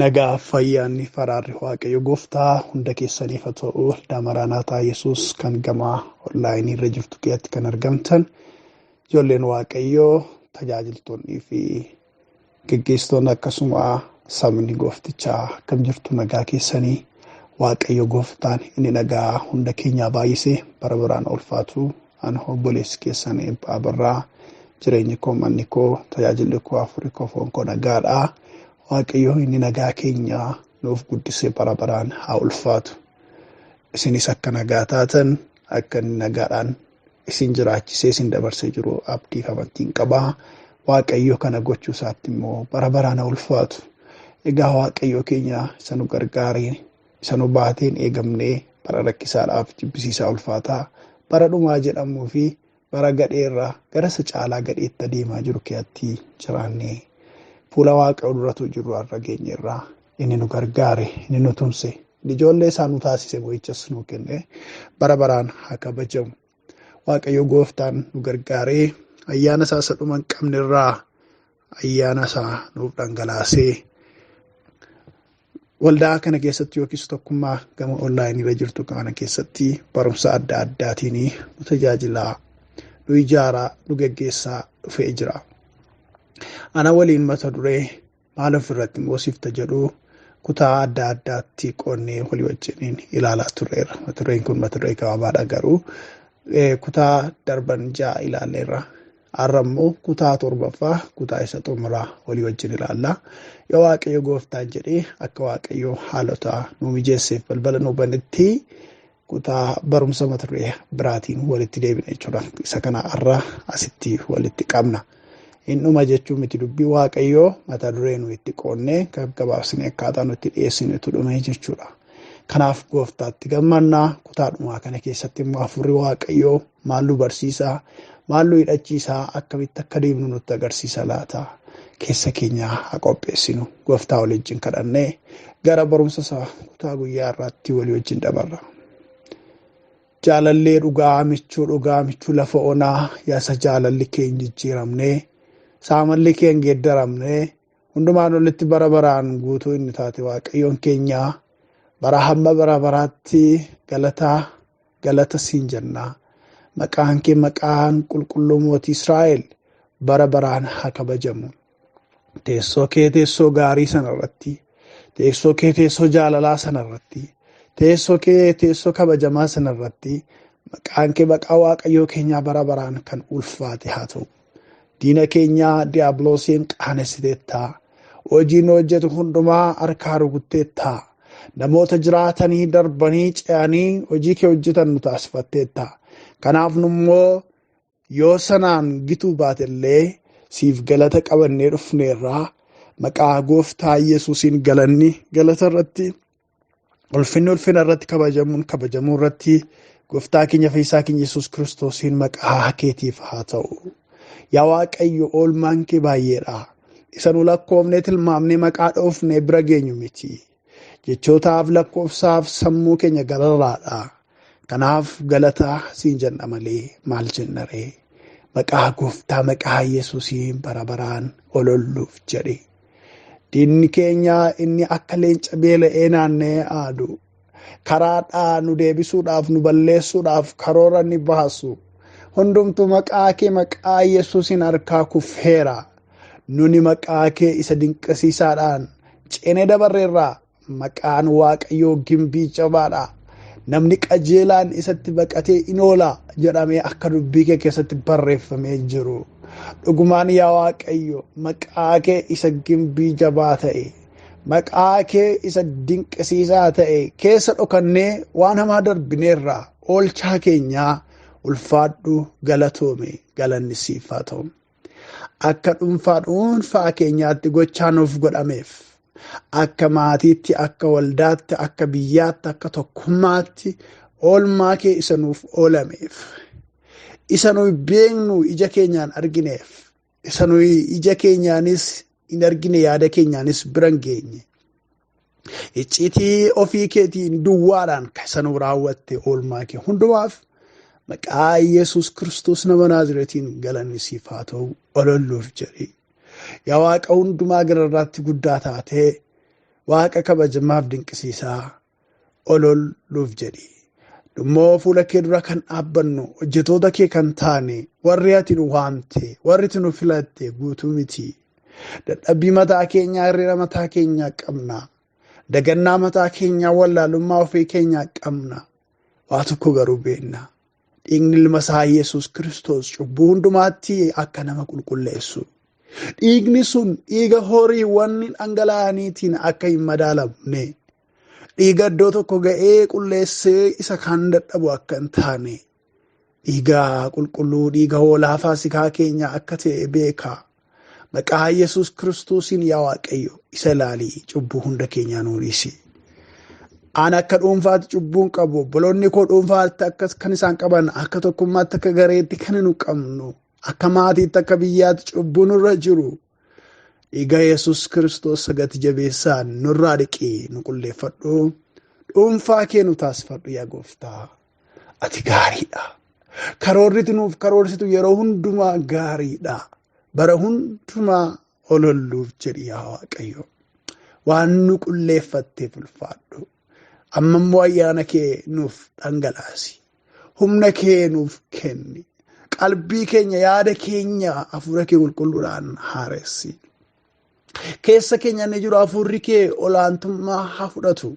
Nagaa fayyaanni faraarri Waaqayyo gooftaa hunda keessaniif haa ta'u. Waldaa Maraanaataa Yesuus kan gamaa onlaayinii irra jirtu keessatti kan argamtan ijoolleen Waaqayyoo, tajaajiltoonnii fi geggeessitoonni, akkasuma sabni gooftichaa, akkam jirtu? Nagaa keessanii? Waaqayyo gooftaan inni nagaa hunda keenyaa baay'isee bara baraan ulfaatu. Ana obboleessi keessan Eebbaa Birraa. Jireenyi koo, manni koo, tajaajilli koo, hafuurri koo, foon koo nagaadha. Waaqayyo inni nagaa keenya nuuf guddisee bara baraan haa ulfaatu. Isinis akka nagaa taatan, akka inni nagaadhaan isin jiraachisee isin dabarsee jiru abdii fi amantiin qabaa. Waaqayyo kana gochuu isaatti immoo bara baraan haa ulfaatu. Egaa Waaqayyo keenya isa nu gargaaree, isa nu baateen eegamnee bara rakkisaadhaaf jibbisiisaa ulfaataa bara dhumaa jedhamuu fi bara gadheerraa gara isa caalaa gadheetti adeemaa jiru keessatti jiraannee fuula Waaqayyoo duratu jiru har'a geenyerraa. Inni nu gargaare, inni nu tumse, inni ijoollee isaa nu taasise, mo'ichas nu kenne bara baraan haa kabajamu. Waaqayyo gooftaan nu gargaaree, ayyaana isaa isa dhuma hin qabnerraa ayyaana isaa nuuf dhangalaasee, waldaa kana keessatti yookiis tokkummaa gama onlaayinii irra jirtu kana keessatti barumsa adda addaatiin nu tajaajilaa, nu ijaaraa, nu geggeessaa dhufee jira. Ana waliin mata duree maal ofirratti moosifta jedhu kutaa adda addaatti qoonnee walii wajjiniin ilaalaa turreerra. Mata dureen kun mata duree gabaabaadha, garuu kutaa darban 6 ilaalleerra. Har'a immoo kutaa torbaffaa, kutaa isa xumuraa walii wajjin ilaalla. Yoo Waaqayyo gooftaan jedhee, akka Waaqayyo haalota nu mijeesseef balbala nu banetti, kutaa barumsa mata duree biraatiin walitti deebina jechuudha. Isa kana har'a asitti walitti qabna. Hin dhuma jechuun miti, dubbii Waaqayyoo mata duree nu itti qoonnee gaggabaabsinee akkaataa nu itti dhiyeessinetu dhume jechuudha. Kanaaf gooftaatti gammannaa. Kutaa dhumaa kana keessatti immoo hafuurri Waaqayyoo maal nu barsiisaa, maal nu hidhachiisaa, akkamitti akka deemnu nutti agarsiisa laata? Keessa keenya haa qopheessinu. Gooftaa waliin kadhannee gara barumsa isaa kutaa guyyaa irraatti walii wajjin dabarra. Jaalallee dhugaa, michuu dhugaa, michuu lafa onaa, yaasa jaalalli kee hin jijjiiramnee, saamalli kee hin geeddaramnee, hundumaan olitti bara baraan guutuu inni taate, Waaqayyoon keenyaa, bara hamma bara baraatti galataa galata siin jennaa. Maqaan kee, maqaan qulqulluu mootii Israa'el, bara baraan haa kabajamu. Teessoo kee, teessoo gaarii sana irratti, teessoo kee, teessoo jaalalaa sana irratti, teessoo kee, teessoo kabajamaa sana irratti, maqaan kee, maqaa Waaqayyoo keenyaa, bara baraan kan ulfaate haa ta'u. Diina keenyaa Diiyaabiloosiin qaanessiteettaa. Hojii nu hojjetu hundumaa harkaa rukutteettaa. Namoota jiraatanii darbanii ce'anii hojii kee hojjetan nu taasifatteetta. Kanaaf nummoo yoo sanaan gituu baatellee siif galata qabannee dhufneerraa. Maqaa gooftaa Yesuusiin galanni galata irratti, ulfinni ulfina irratti, kabajamuun kabajamuu irratti gooftaa keenya, fayyisaa keenya Yesuus Kiristoosiin maqaa keetiif haa ta'u. Yaa Waaqayyo, oolmaan kee baay'eedha. Isa nu lakkoofnee tilmaamnee maqaa dhoofnee bira geenyu miti. Jechootaaf lakkoofsaaf sammuu keenya gararraadha. Kanaaf galataa siin jenna malee maal jenna ree? Maqaa gooftaa maqaa Yesuusiin bara baraan ololluuf jedhe. Diinni keenya inni akka leenca beela'ee naanna'ee aadu karaadhaa nu deebisuudhaaf nu balleessuudhaaf karoora ni baasu. Hundumtuu maqaa kee maqaa Yesuusiin harkaa kufeera. Nuni maqaa kee isa dinqisiisaadhaan ceenee dabarreerraa. Maqaan Waaqayyoo gimbii jabaadha. Namni qajeelaan isatti baqatee in oola jedhamee akka dubbii kee keessatti barreeffamee jiru. Dhugumaan yaa Waaqayyo maqaa kee isa gimbii jabaa ta'e, maqaa kee isa dinqisiisaa ta'e keessa dhokannee waan hamaa darbineerraa oolchaa keenyaa ulfaadhu galatoome galanni siif haa ta'u. Akka dhuunfaa dhuunfaa keenyaatti gochaa nuuf godhameef, akka maatiitti, akka waldaatti, akka biyyaatti, akka tokkummaatti oolmaa kee isa nuuf oolameef, isa nuyi beeknu ija keenyaan argineef, isa nuyi ija keenyaanis hin argine yaada keenyaanis bira hin geenye. Icciitii ofii keetiin duwwaadhaan isa nu raawwatte oolmaa kee hundumaaf maqaa Yesuus Kiristoos nama Naazireetiin galanni siif haa ta'u ololluuf jedhi. Yaa Waaqa hundumaa gararraatti guddaa taatee Waaqa kabajamaaf dinqisiisaa ololluuf jedhi. Dhummoo fuula kee dura kan dhaabbannu hojjetoota kee kan taane warri ati nu waamte warri ati nu filatte guutuu miti. Dadhabbii mataa keenyaa hir'ina mataa keenyaa qabna. Dagannaa mataa keenyaa wallaalummaa ofii keenyaa qabna. Waa tokko garuu beekna. Dhiigni ilma isaa Yesuus Kiristoos cubbuu hundumaatti akka nama qulqulleessu. Dhiigni sun dhiiga horiiwwan dhangala'aniitiin akka hin madaalamne. Dhiiga iddoo tokko ga'ee qulleessee isa kaan dadhabu akka hin taane. Dhiiga qulqulluu dhiiga hoolaa faasikaa keenya akka ta'e beeka. Maqaa Yesuus Kiristoosiin yaa Waaqayyo isa ilaalii cubbuu hunda keenyaa nuu dhiisi. Ani akka dhuunfaatti cubbuun qabu, obboloonni koo dhuunfaatti akka kan isaan qaban, akka tokkummaatti akka gareetti kan nu qabnu, akka maatiitti akka biyyaatti cubbuu nurra jiru. Dhiiga Yesuus Kiristoos gati jabeessaan nurraa dhiqii nu qulleeffadhu. Dhuunfaa kee nu taasifadhu yaa gooftaa. Ati gaariidha. Karoorri nuuf karoorsitu yeroo hundumaa gaariidha. Bara hundumaa ololluuf jedhi yaa Waaqayyo. Waan nu qulleeffatteef ulfaadhu. Amma immoo ayyaana kee nuuf dhangalaasi. Humna kee nuuf kenni. Qalbii keenya yaada keenya hafuura kee qulqulluudhaan haaressi. Keessa keenya inni jiru hafuurri kee olaantummaa haa fudhatu.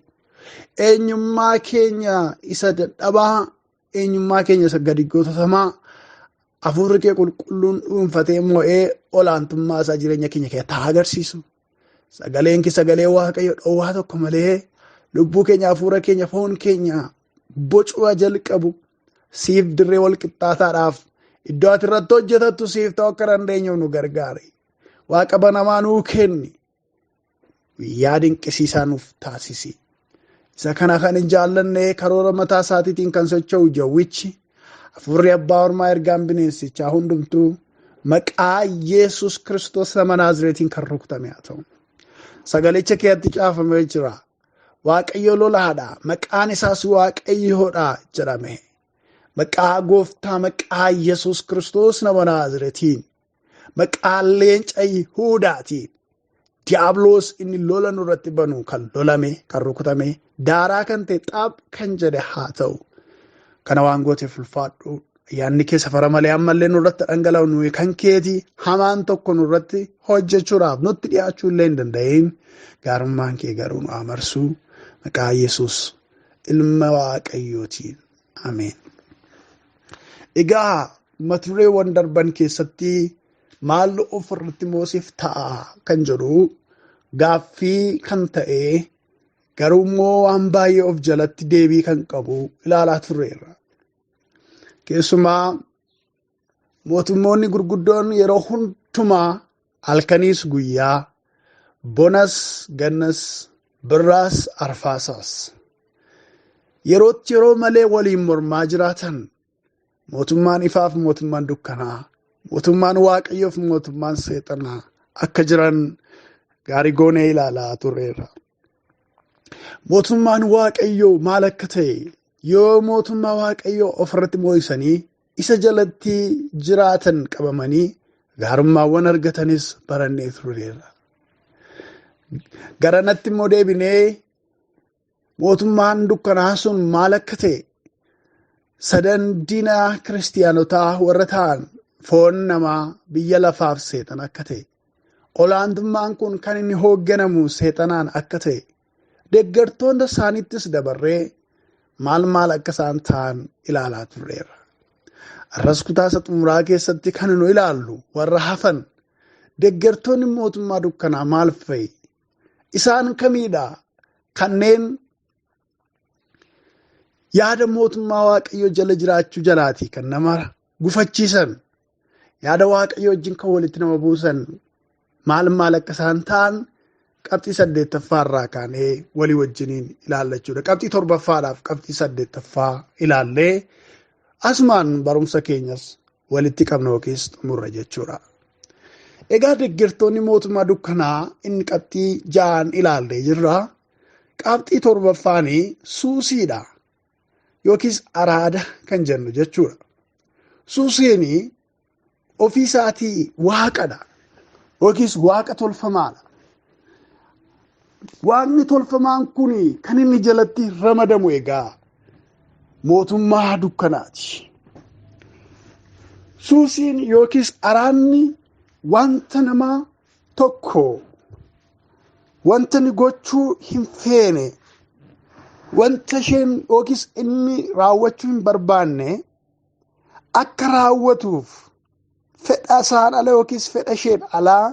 Eenyummaa keenya isa dadhabaa, eenyummaa keenya isa gadi gootatamaa hafuurri kee qulqulluun dhuunfatee mo'ee olaantummaa isaa jireenya keenya keessatti haa agarsiisu. Sagaleen kee sagalee Waaqayyo dhowwaa tokko malee lubbuu keenya hafuura keenya foon keenya bocuu jalqabu siif dirree wal qixxaataadhaaf iddoo ati irratti hojjetattu siif ta'uu akka dandeenyuuf nu gargaari. Waaqa banamaa nuu kenni. Guyyaa dinqisiisaa nuuf taasisi. Isa kana kan hin jaallanne karoora mataa isaatiitiin kan socho'u jawwichi hafuurri abbaa ormaa ergaan bineensichaa hundumtuu maqaa Yesuus Kiristoos nama Naazireetiin kan rukutame haa ta'u. Sagalicha keetti caafamee jira. Waaqayyo lolaadha. Maqaan isaas Waaqayyoodha jedhame. Maqaa gooftaa maqaa Yesuus Kiristoos nama Naazireetiin. Maqaa leenca Yihuudaatiin. Diyaabloos inni lola nurratti banu kan lolame, kan rukutame, daaraa kan ta'e xaab kan jedhe haa ta'u. Kana waan gooteef ulfaadhu. Ayyaanni kee safara malee ammallee nurratti dhangala'u nuyi kan keeti hamaan tokko nurratti hojjechuudhaaf nutti dhiyaachuu illee hin danda'in. Gaarummaan kee garuu nu amarsu. Maqaa Yesuus ilma Waaqayyootiin. Ameen. Egaa mata dureewwan darban keessatti maal ofirratti moosiif ta'a kan jedhu gaaffii kan ta'e garuu immoo waan baay'ee of jalatti deebii kan qabu ilaalaa turreerra. Keessumaa mootummoonni gurguddoon yeroo hundumaa halkaniis guyyaa, bonas gannas, birraas arfaasaas yerootti yeroo malee waliin mormaa jiraatan mootummaan ifaaf mootummaan dukkanaa, mootummaan waaqayyoof mootummaan seexanaa akka jiran gaarii goonee ilaalaa turreerra. Mootummaan Waaqayyoo maal akka ta'e yoo mootummaa Waaqayyoo ofirratti mo'isanii isa jalatti jiraatan qabamanii gaarummaawwan argatanis barannee turreerra. Garanatti immoo deebinee mootummaan dukkanaa sun maal akka ta'e sadan diina kiristiyaanotaa warra ta'an foon namaa biyya lafaaf seexan akka ta'e olaantummaan kun kan inni hoogganamu seexanaan akka ta'e deeggartoota isaaniittis dabarree maal maal akka isaan ta'an ilaalaa turreerra. Arras kutaa isa xumuraa keessatti kan nu ilaallu warra hafan deeggartoonni mootummaa dukkanaa maal fa'i? Isaan kamiidha? Kanneen yaada mootummaa Waaqayyoo jala jiraachuu jalaati kan nama gufachiisan, yaada Waaqayyoo wajjin kan walitti nama buusan maal maal akka isaan ta'an qabxii 8ffaa irraa kaanee walii wajjiniin ilaallachuudha. Qabxii 7ffaadhaaf qabxii 8ffaa ilaallee asumaan barumsa keenyas walitti qabna yookiis xumurra jechuudha. Egaa deeggartoonni mootummaa dukkanaa inni qabxii 6 ilaallee jirra. Qabxii 7ffaanii suusiidha yookiis araada kan jennu jechuudha. Suusiin ofii isaatii waaqadha yookiis waaqa tolfamaadha. Waaqni tolfamaan kun kan inni jalatti ramadamu egaa mootummaa dukkanaati. Suusiin yookiis araanni wanta nama tokko wanta inni gochuu hin feene, wanta isheen yookiis inni raawwachuu hin barbaanne akka raawwatuuf fedha isaan ala yookiis fedha isheen alaa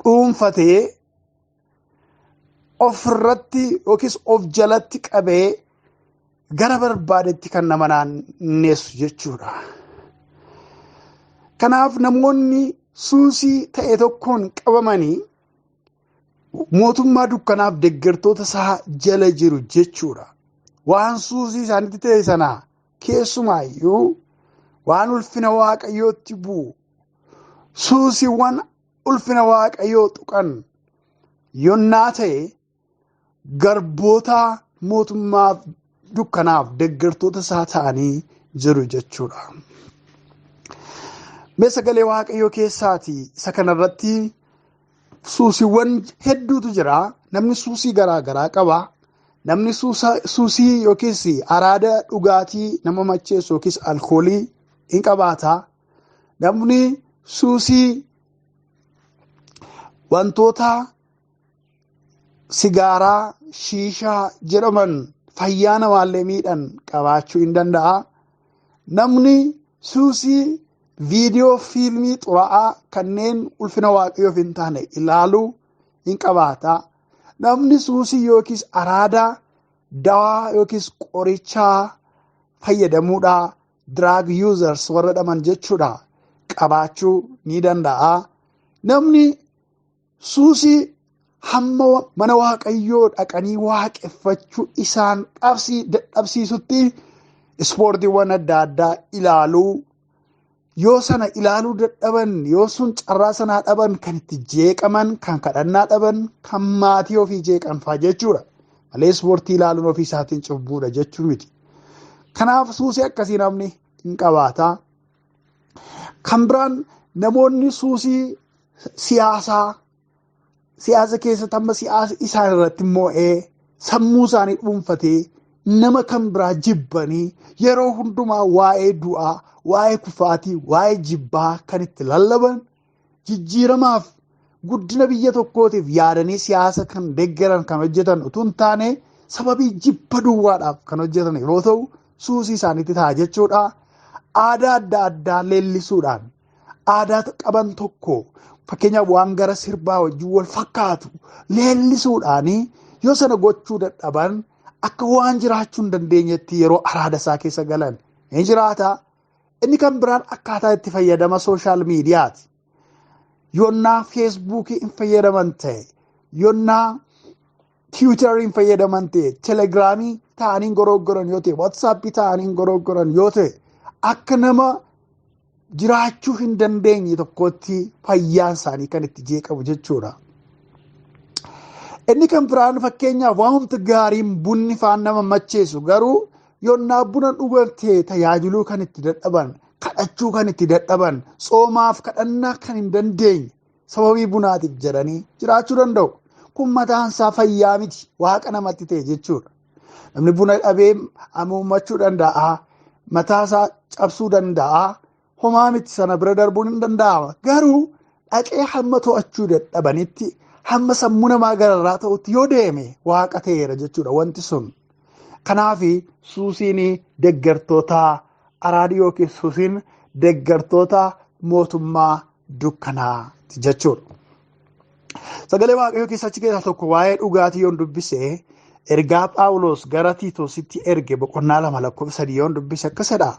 dhuunfatee ofirratti yookiis of jalatti qabee gara barbaadetti kan nama naannessu jechuudha. Kanaaf namoonni suusii ta'e tokkoon qabamanii mootummaa dukkanaaf deeggartoota isaa jala jiru jechuudha. Waan suusii isaanitti ta'e sana keessumaayyuu waan ulfina Waaqayyootti bu'u, suusiiwwan ulfina Waaqayyoo tuqan yonnaa ta'e garboota mootummaa dukkanaaf deeggartoota isaa ta'anii jiru jechuudha. Mee sagalee Waaqayyoo keessaati isa kanarratti suusiiwwan hedduutu jira. Namni suusii garaa garaa qaba. Namni suusii yookiis araada dhugaatii nama macheessu yookiis alkoolii hin qabaata. Namni suusii wantoota sigaaraa, shiishaa jedhaman fayyaa namaallee miidhan qabaachuu hin danda'a. Namni suusii viidiyoo fiilmii xuraa'aa kanneen ulfina Waaqayyoof hin taane ilaaluu hin qabaata. Namni suusii yookiis araada dawaa yookiis qorichaa fayyadamuudha, drug users warra jedhaman jechuudha, qabaachuu ni danda'a. Namni suusii hamma mana Waaqayyoo dhaqanii waaqeffachuu isaan dadhabsiisutti ispoortiiwwan adda addaa ilaaluu, yoo sana ilaaluu dadhaban, yoo sun carraa sanaa dhaban kan itti jeeqaman, kan kadhannaa dhaban, kan maatii ofii jeeqan fa'aa jechuudha. Malee ispoortii ilaaluun ofii isaatiin cubbuudha jechuu miti. Kanaaf suusii akkasii namni hin qabaata. Kan biraan namoonni suusii siyaasaa, siyaasa keessatti amma siyaasa isaan irratti moo'ee sammuu isaanii dhuunfatee nama kan biraa jibbanii yeroo hundumaa waa'ee du'aa, waa'ee kufaatii, waa'ee jibbaa kan itti lallaban, jijjiiramaaf guddina biyya tokkootiif yaadanii siyaasa kan deeggaran kan hojjetan utuu hin taane sababii jibba duwwaadhaaf kan hojjetan yeroo ta'u suusii isaaniitti ta'a jechuudha. Aadaa adda addaa leellisuudhaan aadaa qaban tokko fakkeenyaaf waan gara sirbaa wajjin wal fakkaatu leellisuudhaanii yoo sana gochuu dadhaban akka waan jiraachuu hin dandeenyetti yeroo araada isaa keessa galan ni jiraata. Inni kan biraan akkaataa itti fayyadama sooshaal miidiyaati. Yonnaa feesbuukii hin fayyadaman ta'e, yonnaa tiwiitarii hin fayyadaman ta'e, telegiraamii ta'anii hin goroggoran yoo ta'e, watsaappii ta'anii hin goroggoran yoo ta'e, akka nama jiraachuu hin dandeenye tokkotti fayyaan isaanii kan itti jeeqamu jechuudha. Inni kan biraan fakkeenyaaf waanumti gaariin bunni faan nama macheessu garuu yonnaa buna dhugatee tajaajiluu kan itti dadhaban, kadhachuu kan itti dadhaban, tsoomaaf kadhannaa kan hin dandeenye sababii bunaatiif jedhanii jiraachuu danda'u. Kun mataan isaa fayyaa miti, waaqa namatti ta'e jechuudha. Namni buna dhabee amuummachuu danda'a, mataa isaa cabsuu danda'a, homaa miti sana bira darbuun hin danda'ama. Garuu dhaqee hamma to'achuu dadhabanitti, hamma sammuu namaa gararraa ta'utti yoo deeme waaqa ta'eera jechuudha wanti sun. Kanaaf suusiin deeggartoota araadii yookiin suusiin deeggartoota mootummaa dukkanaati jechuudha. Sagalee Waaqayyoo keessa achi keessaa tokko waa'ee dhugaatii yoon dubbise, ergaa Phaawulos gara Tiitoositti erge boqonnaa 2 lakkoofsa 3 yoon dubbise akkasidha.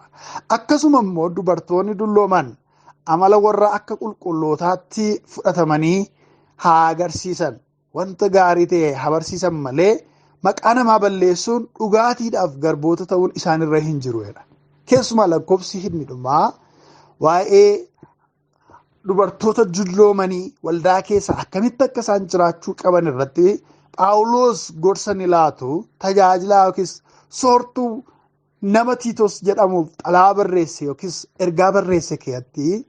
Akkasuma immoo dubartoonni dullooman amala warra akka qulqullootaatti fudhatamanii haa agarsiisan, wanta gaarii ta'e haa barsiisan malee maqaa namaa balleessuun dhugaatiidhaaf garboota ta'uun isaanirra hin jiru jedha. Keessumaa lakkoofsi inni dhumaa waa'ee dubartoota dulloomanii waldaa keessa akkamitti akka isaan jiraachuu qaban irratti Phaawulos gorsa ni laatu. Tajaajilaa yookiis soortuu nama Tiitos jedhamuuf xalaa barreesse yookiis ergaa barreesse keessatti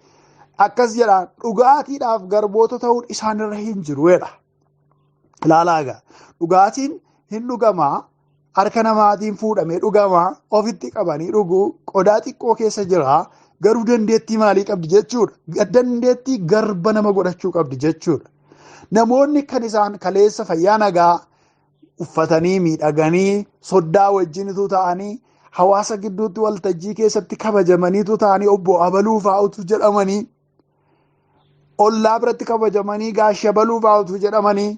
akkas jedha, dhugaatiidhaaf garboota ta'uun isaanirra hin jiru jedha. Ilaalaa egaa, dhugaatiin hin dhugamaa, harka namaatiin fuudhamee dhugamaa, ofitti qabanii dhuguu, qodaa xiqqoo keessa jira, garuu dandeettii maalii qabdi jechuudha. Dandeettii garba nama godhachuu qabdi jechuudha. Namoonni kan isaan kaleessa fayyaa nagaa uffatanii miidhaganii soddaa wajjinitu ta'anii hawaasa gidduutti waltajjii keessatti kabajamaniitu ta'anii obbo Abaluu fa'aatu jedhamanii, ollaa biratti kabajamanii gaasha Abaluu fa'aatu jedhamanii,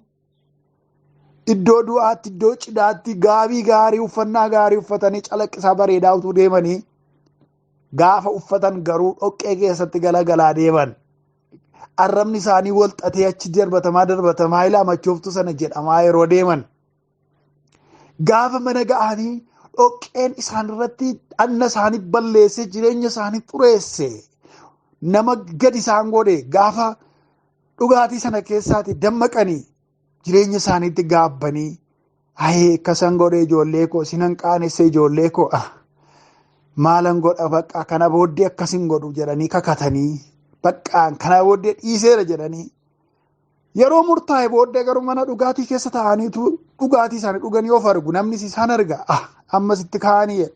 iddoo du'aatti, iddoo cidhaatti gaabii gaarii uffannaa gaarii uffatanii calaqqisaa bareedaa utuu deemanii gaafa uffatan garuu dhoqqee keessatti galagalaa deeman. Arrabni isaanii wal xaxee achi darbatamaa darbatamaa ilaa machooftuu sana jedhamaa yeroo deeman. Gaafa mana ga'anii dhoqqeen isaan irratti dhanna isaanii balleesse, jireenya isaanii xureesse, nama gadi isaan godhe, gaafa dhugaatii sana keessaati dammaqanii jireenya isaaniitti gaabbanii, ayee akkasan godhe ijoollee koo, sinan qaanesse ijoollee koo, maalan godha bakka kana booddee akkasin godhu jedhanii kakatanii, bakka kana booddee dhiiseera jedhanii yeroo murtaa'e booddee garuu mana dhugaatii keessa taa'aniitu dhugaatii isaanii dhuganii of argu. Namnis isaan arga, ammas itti kaa'anii jedhu.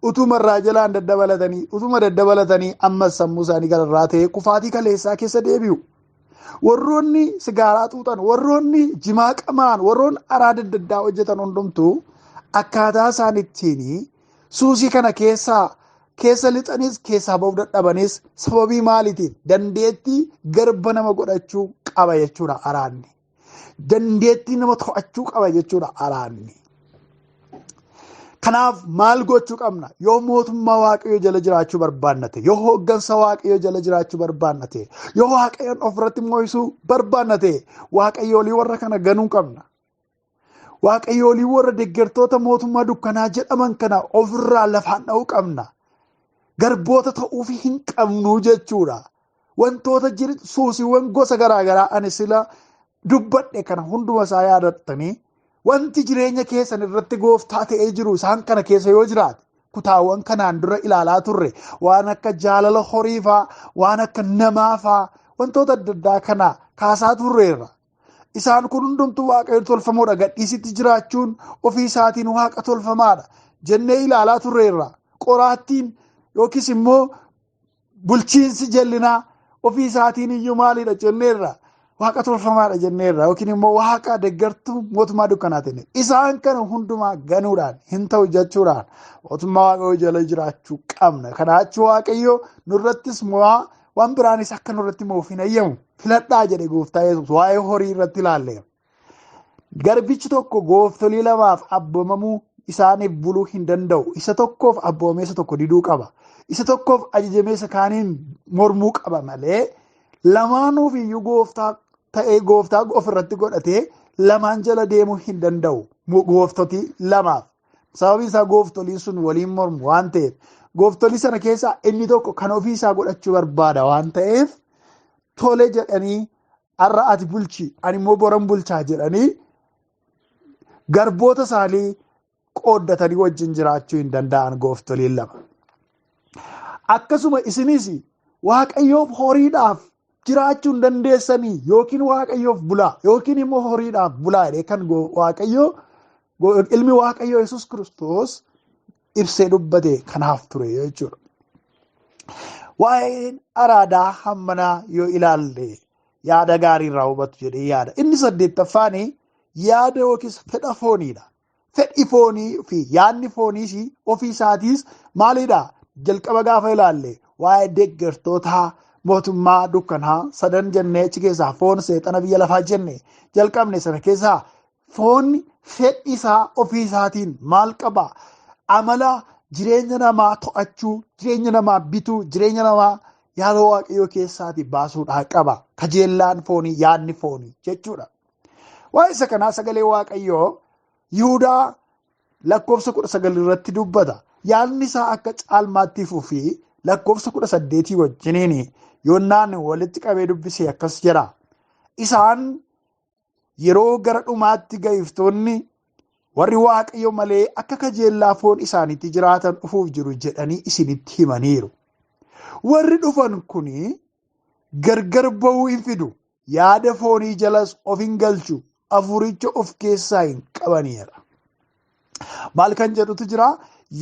Utuma irraa jalaan daddabalatanii, utuma daddabalatanii ammas sammuu isaanii gararraa ta'ee kufaatii kaleessaa keessa deebi'u. Warroonni sigaaraa xuuxan, warroonni jimaa qamaan, warroonni araada adda addaa hojjetan hundumtuu akkaataa isaan ittiin suusii kana keessa lixanis keessaa ba'uu dadhabanis sababii maaliitiif dandeettii garba nama godhachuu qaba jechuudha araanni. Dandeettii nama to'achuu qaba jechuudha araanni. Kanaaf maal gochuu qabna? Yoo mootummaa Waaqayyoo jala jiraachuu barbaannate, yoo hooggansa Waaqayyoo jala jiraachuu barbaannate, yoo Waaqayyoon ofirratti mo'isuu barbaannate, Waaqayyoolii warra kana ganuu qabna. Waaqayyoolii warra deeggartoota mootummaa dukkanaa jedhaman kana ofirraa lafaan dha'uu qabna. Garboota ta'uuf hin qabnu jechuudha. Wantoota suusiiwwan gosa garaagaraa ani sila dubbadhe kana hunduma isaa yaadattanii wanti jireenya keessan irratti gooftaa ta'ee jiru isaan kana keessa yoo jiraate, kutaawwan kanaan dura ilaalaa turre waan akka jaalala horii faa, waan akka namaa faa, wantoota adda addaa kana kaasaa turreerra. Isaan kun hundumtuu Waaqayyo tolfamoodha. Gadhiisitti jiraachuun ofii isaatiin Waaqa tolfamaadha jennee ilaalaa turreerra. Qoraattiin yookiis immoo bulchiinsi jallinaa ofii isaatiin iyyuu maalidha jenneerra. Waaqa tolfamaadha jenneerra yookiin immoo Waaqa deeggartuu mootummaa dukkanaatiin. Isaan kana hundumaa ganuudhaan hin ta'u jechuudhaan mootummaa Waaqayyoo jala jiraachuu qabna. Kanaa achi Waaqayyo nurrattis mo'aa waan biraanis akka nurratti mo'uuf hin ayyamu. Filadhaa jedhe gooftaa Yesuus waa'ee horii irratti ilaalleera. Garbichi tokko gooftolii lamaaf abboomamuu isaaniif buluu hin danda'u. Isa tokkoof abboomamee isa tokko diduu qaba. Isa tokkoof ajajamee isa kaaniin mormuu qaba malee lamaanuuf iyyuu gooftaa ta'ee gooftaa ofirratti godhatee lamaan jala deemuu hin danda'u. Gooftotii lamaaf. Sababiin isaa gooftoliin sun waliin mormu waan ta'eef, gooftolii sana keessaa inni tokko kan ofii isaa godhachuu barbaada waan ta'eef, tole jedhanii har'a ati bulchi, ani immoo boran bulchaa jedhanii Garboota isaanii qooddatanii wajjin jiraachuu hin danda'an gooftoliin lama. Akkasuma isinis Waaqayyoof horiidhaaf jiraachuu hin dandeessanii, yookiin Waaqayyoof bulaa yookiin immoo horiidhaaf bulaa jedhee kan Waaqayyoo ilmi Waaqayyoo Yesuus Kiristoos ibsee dubbate kanaaf ture jechuudha. Waa'een araadaa hammanaa yoo ilaalle yaada gaarii irraa hubatu jedhee yaada. Inni saddeettaffaan yaada yookiis fedha fooniidha. Fedhi foonii fi yaadni fooniis ofii isaatiis maalidha? Jalqaba gaafa ilaalle waa'ee deeggartoota mootummaa dukkanaa sadan jennee achi keessaa foon seexana biyya lafaa jenne jalqabne sana keessaa foonni fedhi isaa ofii isaatiin maal qaba? Amala jireenya namaa to'achuu, jireenya namaa bituu, jireenya namaa yaada Waaqayyoo keessaatii baasuudhaa qaba. Kajeellaan foonii, yaadni foonii jechuudha. Waa'ee isa kanaa sagalee Waaqayyoo Yihudaa lakkoofsa 19 irratti dubbata. Yaadni isaa akka caalmaatti fufi lakkoofsa 18 wajjiniin yoonnaan walitti qabee dubbise akkas jedha. Isaan yeroo gara dhumaatti ga'iftoonni warri Waaqayyo malee akka kajeellaa foon isaaniitti jiraatan dhufuuf jiru jedhanii isinitti himaniiru. Warri dhufan kuni gargar ba'uu hin fidu. Yaada foonii jalas of hin galchu. Afuricha of keessaa hin qabaniidha. Maal kan jedhutu jira?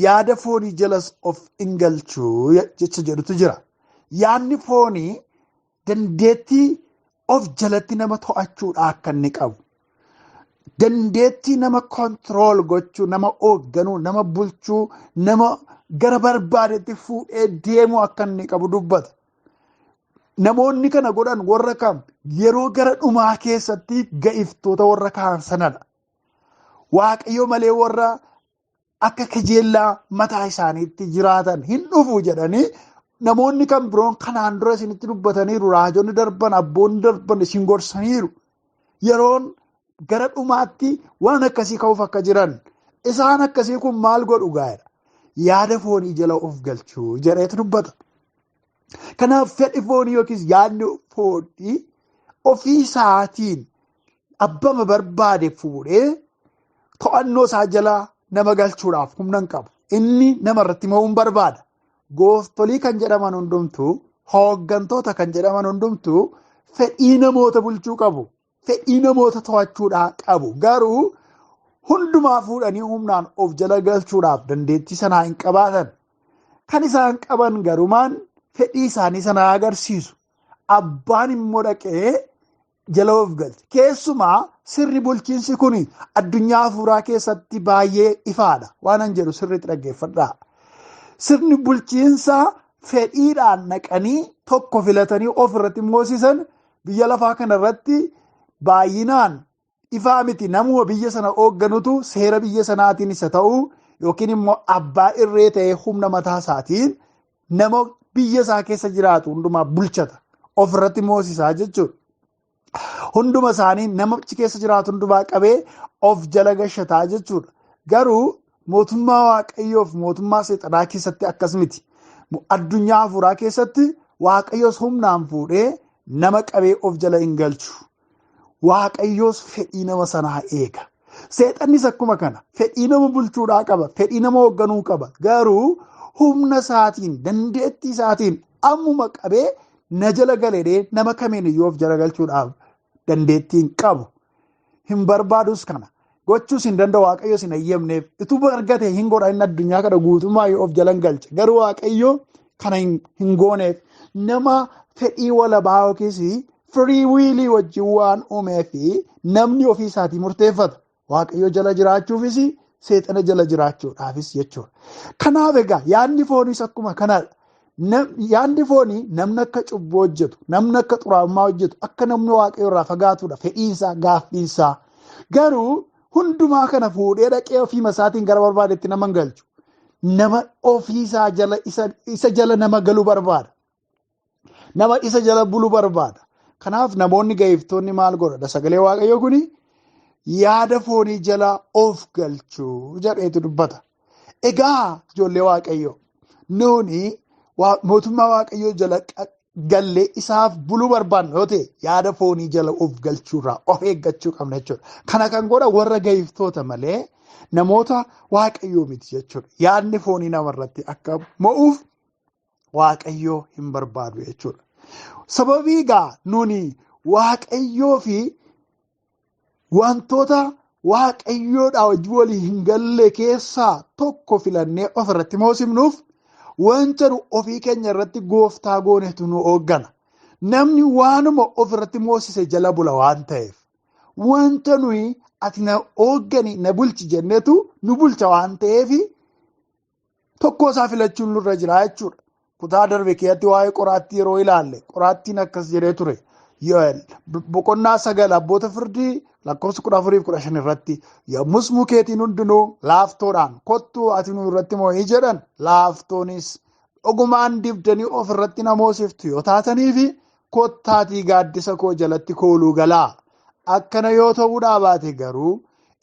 Yaada foonii jalas of hin galchu jecha jedhutu jira. Yaadni foonii dandeettii of jalatti nama to'achuudha akka inni qabu. Dandeettii nama kontirool gochuu, nama hoogganuu, nama bulchuu, nama gara barbaadetti fuudhee deemuu akka inni qabu dubbata. Namoonni kana godhan warra kam? Yeroo gara dhumaa keessatti ga'iftoota warra kaan sanadha. Waaqayyo malee warra akka kajeellaa mataa isaaniitti jiraatan hin dhufu jedhanii namoonni kan biroon kanaan dura isinitti dubbataniiru, raajonni darban, abboonni darban isin gorsaniiru. Yeroon gara dhumaatti waan akkasii ka'uuf akka jiran isaan akkasii kun maal godhu gaa'edha? Yaada foonii jala of galchuu jedheetu dubbata. Kanaaf fedhi foonii yookiis yaadni foonii ofii isaatiin abbama barbaade fuudhee to'annoo isaa jala nama galchuudhaaf humna hin qabu. Inni nama irratti mo'uu hin barbaada. Gooftolii kan jedhaman hundumtuu, hooggantoota kan jedhaman hundumtuu fedhii namoota bulchuu qabu. Fedhii namoota to'achuudhaa qabu. Garuu hundumaa fuudhanii humnaan of jala galchuudhaaf dandeettii sanaa hin qabaatan. Kan isaan qaban garumaan fedhii isaanii sana agarsiisu. Abbaan immoo dhaqee jala of galche. Keessumaa sirni bulchiinsi kun addunyaa hafuuraa keessatti baay'ee ifaadha. Waan an jedhu sirriitti dhaggeeffadhaa. Sirni bulchiinsaa fedhiidhaan naqanii tokko filatanii of irratti moosisan biyya lafaa kanarratti baay'inaan ifaa miti. Namuma biyya sana hoogganutu seera biyya sanaatiin isa ta'u yookiin immoo abbaa irree ta'ee humna mataa isaatiin nama biyya isaa keessa jiraatu hundumaa bulchata. Of irratti moosisaa jechuudha. Hunduma isaanii namichi keessa jiraatu hundumaa qabee of jala gashataa jechuudha. Garuu mootummaa Waaqayyoof mootummaa seexanaa keessatti akkas miti. Addunyaa hafuuraa keessatti Waaqayyoos humnaan fuudhee nama qabee of jala hin galchu. Waaqayyoos fedhii nama sanaa eega. Seexannis akkuma kana fedhii nama bulchuudhaa qaba, fedhii nama hoogganuu qaba. Garuu humna isaatiin, dandeettii isaatiin ammuma qabee na jala galee nama kamiin iyyuu of jala galchuudhaaf dandeettii hin qabu. Hin barbaadus kana. Gochuus hin danda'u, Waaqayyoos hin eeyyamneef. Utuu argate hin godha, inni addunyaa kana guutummaa of jala hin galche. Garuu Waaqayyo kana hin gooneef. Nama fedhii walabaa yookiis firii wiilii wajjin waan uumee fi namni ofii isaatii murteeffata. Waaqayyo jala jiraachuufis seexana jala jiraachuudhaafis jechuudha. Kanaaf egaa yaadni fooniis akkuma kanadha. Yaadni foonii namni akka cubbuu hojjetu, namni akka xuraa'ummaa hojjetu, akka namni Waaqayyo irraa fagaatudha fedhiinsaa, gaaffiinsaa. Garuu hundumaa kana fuudhee dhaqee ofiima isaatiin gara barbaadetti nama hin galchu. Nama ofiisaa jala isa jala nama galu barbaada. Nama isa jala bulu barbaada. Kanaaf namoonni ga'iftoonni maal godhadha? Sagalee Waaqayyoo kuni yaada foonii jala of galchuu jedheetu dubbata. Egaa ijoollee Waaqayyoo nuuni mootummaa Waaqayyoo jala gallee isaaf buluu barbaannu yoo ta'e yaada foonii jala of galchuurraa of eeggachuu qabna jechuudha. Kana kan godha warra ga'iftoota malee namoota Waaqayyoo miti jechuudha. Yaadni foonii namarratti akka mo'uuf Waaqayyoo hin barbaadu jechuudha. Sababii egaa nuni Waaqayyoo fi wantoota Waaqayyoodhaa wajjin walii hin galle keessaa tokko filannee ofirratti moosifnuuf wanta nu ofii keenya irratti gooftaa goonetu nu hooggana. Namni waanuma ofirratti moosise jala bula waan ta'eef wanta nuyi ati na hooggani na bulchi jennetu nu bulcha waan ta'eef tokko isaa filachuun nurra jira jechuudha. Kutaa darbe keessatti waa'ee qoraattii yeroo ilaalle qoraattiin akkas jedhee ture. Boqonnaa 9 abboota firdii lakkoofsa 14-15 irratti yommus mukeetiin hundinuu laaftoodhaan kottuu ati nu irratti moo'ii jedhan laaftoonis dhugumaan dibdanii of irratti na moosiftu yoo taataniifi kottaatii gaaddisa koo jalatti kooluu galaa. Akkana yoo ta'uudhaa baate garuu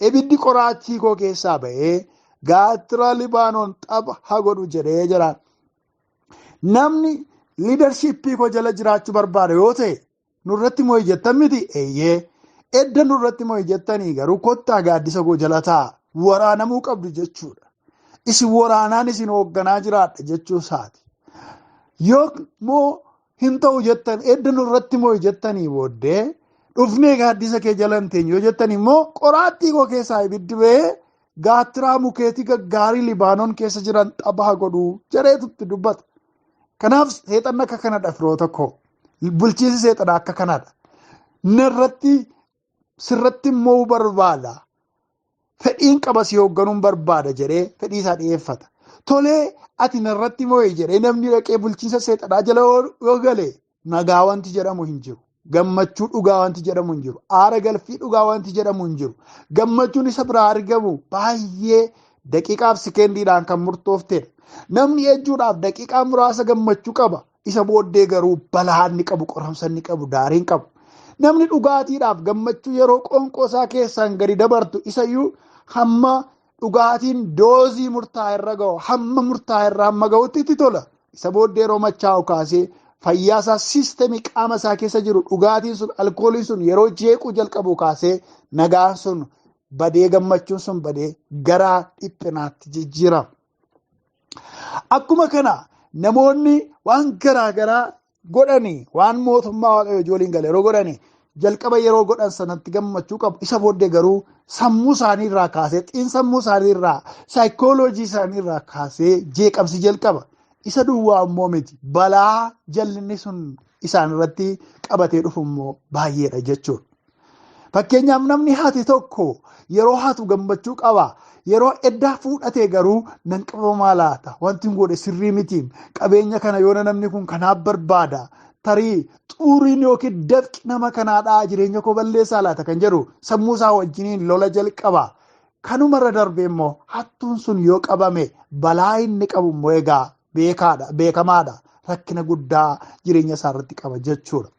ibiddi qoraattii koo keessaa ba'ee gaattira Libaanoon xapha haa godhu jedhee jedhaan. Namni liidarshiippii koo jala jiraachuu barbaada yoo ta'e nurratti moo'i jettan miti eeyyee edda nurratti moo'i jettanii garuu kottaa gaaddisa koo jala taa'a waraanamuu qabdu jechuudha. Isin waraanaan isin hoogganaa jiraadha jechuu isaati. Yoo moo hin ta'u jettan edda nurratti moo'i jettanii booddee dhufnee gaaddisa kee jala hin teenyu yoo jettan immoo qoraattii koo keessaa ibiddi ba'ee gaattiraa mukeetii gaggaarii Libaanoon keessa jiran xapha godhu jedheetutti dubbata. Kanaaf seexanni akka kanadha firoota koo. Bulchiinsi seexanaa akka kanadha. Narratti sirratti immoo barbaada. Fedhiin qaba si hoogganuun barbaada jedhee fedhii isaa dhiyeeffata. Tolee ati narratti moo'i jedhee namni dhaqee bulchiinsa seexanaa jala yoo gale nagaa wanti jedhamu hin jiru. Gammachuu dhugaa wanti jedhamu hin jiru. Aara galfii dhugaa wanti jedhamu hin jiru. Gammachuun isa biraa argamu baay'ee daqiiqaaf sekendiidhaan kan murtooftedha. Namni ejjuudhaaf daqiiqaa muraasa gammachuu qaba. Isa booddee garuu balaa inni qabu, qoramsa inni qabu, daariin qabu. Namni dhugaatiidhaaf gammachuu yeroo qoonqoo isaa keessaan gadi dabartu isayyuu hamma dhugaatiin doozii murtaa'e irra ga'u, hamma murtaa'e irra hamma ga'utti itti tola. Isa booddee yeroo machaa'u kaasee fayyaa isaa siistemii qaama isaa keessa jiru dhugaatiin sun alkooliin sun yeroo jeequu jalqabu kaasee nagaan sun badee gammachuun sun badee gara dhiphinaatti jijjiirama. Akkuma kana namoonni waan garaa garaa godhanii waan mootummaa Waaqayyoo wajjin gale yeroo godhanii jalqaba yeroo godhan sanatti gammachuu qabu. Isa booddee garuu sammuu isaanii irraa kaasee xiinsammuu isaanii irraa saayikooloojii isaanii irraa kaasee jeeqamsi jalqaba. Isa duwwaa immoo miti balaa jallinni sun isaan irratti qabatee dhufu immoo baay'eedha jechuudha. Fakkeenyaaf namni hate tokko yeroo hatu gammachuu qaba. Yeroo eddaa fuudhatee garuu nan qabamaa laata? Wanti hin godhe sirrii miti. Qabeenya kana yoona namni kun kanaaf barbaada. Tarii xuuriin yookiin dafqi nama kanaadhaa jireenya koo balleessaa laata kan jedhu sammuu isaa wajjiniin lola jalqaba. Kanumarra darbee immoo hattuun sun yoo qabame balaa inni qabu immoo egaa beekamaadha. Rakkina guddaa jireenya isaa irratti qaba jechuudha.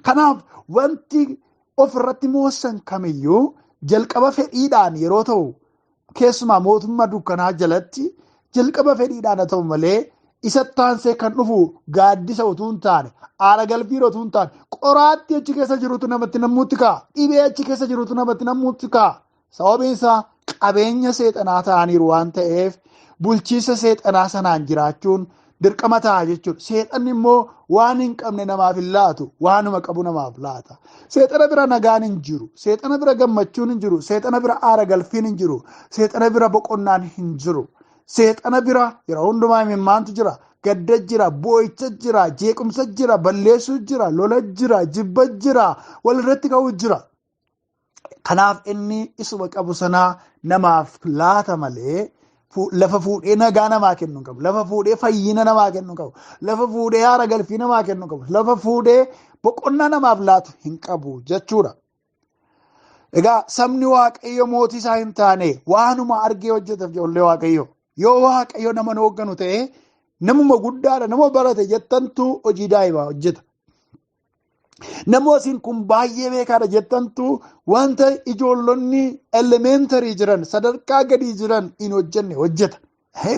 Kanaaf wanti ofirratti moosan kamiyyuu jalqaba fedhiidhaan yeroo ta'u keessumaa mootummaa dukkanaa jalatti jalqaba fedhiidhaan haa ta'u malee isa taansee kan dhufu gaaddisa utuu hin taane aara galfii utuu hin taane qoraattii achi keessa jirutu namatti nammuutti ka'a. Dhibee achi keessa jirutu namatti nammuutti ka'a. Sababiin isaa qabeenya seexanaa ta'aniiru waan ta'eef bulchiinsa seexanaa sanaan jiraachuun dirqama ta'a jechuudha. Seexanni immoo waan hin qabne namaaf hin laatu, waanuma qabu namaaf laata. Seexana bira nagaan hin jiru, seexana bira gammachuun hin jiru, seexana bira aara galfiin hin jiru, seexana bira boqonnaan hin jiru. Seexana bira yeroo hundumaa imimmaantu jira, gadda jira, boo'icha jira, jeequmsa jira, balleessuu jira, lola jira, jibba jira, walirratti ka'uu jira. Kanaaf inni isuma qabu sanaa namaaf laata malee lafa fuudhee nagaa namaa kennuu qabu, lafa fuudhee fayyina namaa kennuu qabu, lafa fuudhee haara galfii namaa kennuu qabu, lafa fuudhee boqonnaa namaaf laatu hin qabu jechuudha. Egaa sabni Waaqayyo mootii isaa hin taane waanuma argee hojjeteef ijoollee Waaqayyo. Yoo Waaqayyo nama nu hoogganu ta'e namuma guddaadha nama barate jettantu hojii daa'imaa hojjeta. Namoonni kun baay'ee beekaadha jettantu wanta ijoollonni elementarii jiran sadarkaa gadii jiran hin hojjenne hojjeta.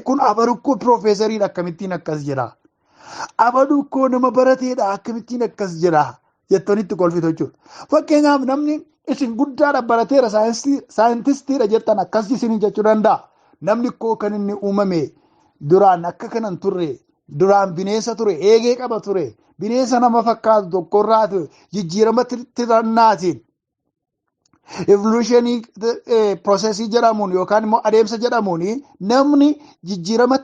Kun abarukkoo piroofeesariidha akkamittiin akkas jedha. Abaduu koo nama barateedha akkamittiin akkas jedha jettanitti kolfitu jechuudha. Fakkeenyaaf namni isin guddaadha barateera saayintistiidha jettan akkas isin jechuu danda'a. Namni koo kan inni uumame duraan akka kanan turre, duraan bineensa ture, eegee qaba ture, bineensa nama fakkaatu tokkorraa ture, jijjiirama tirannaatiin evolutionii processii jedhamuun yookaan immoo adeemsa jedhamuun namni jijjiirama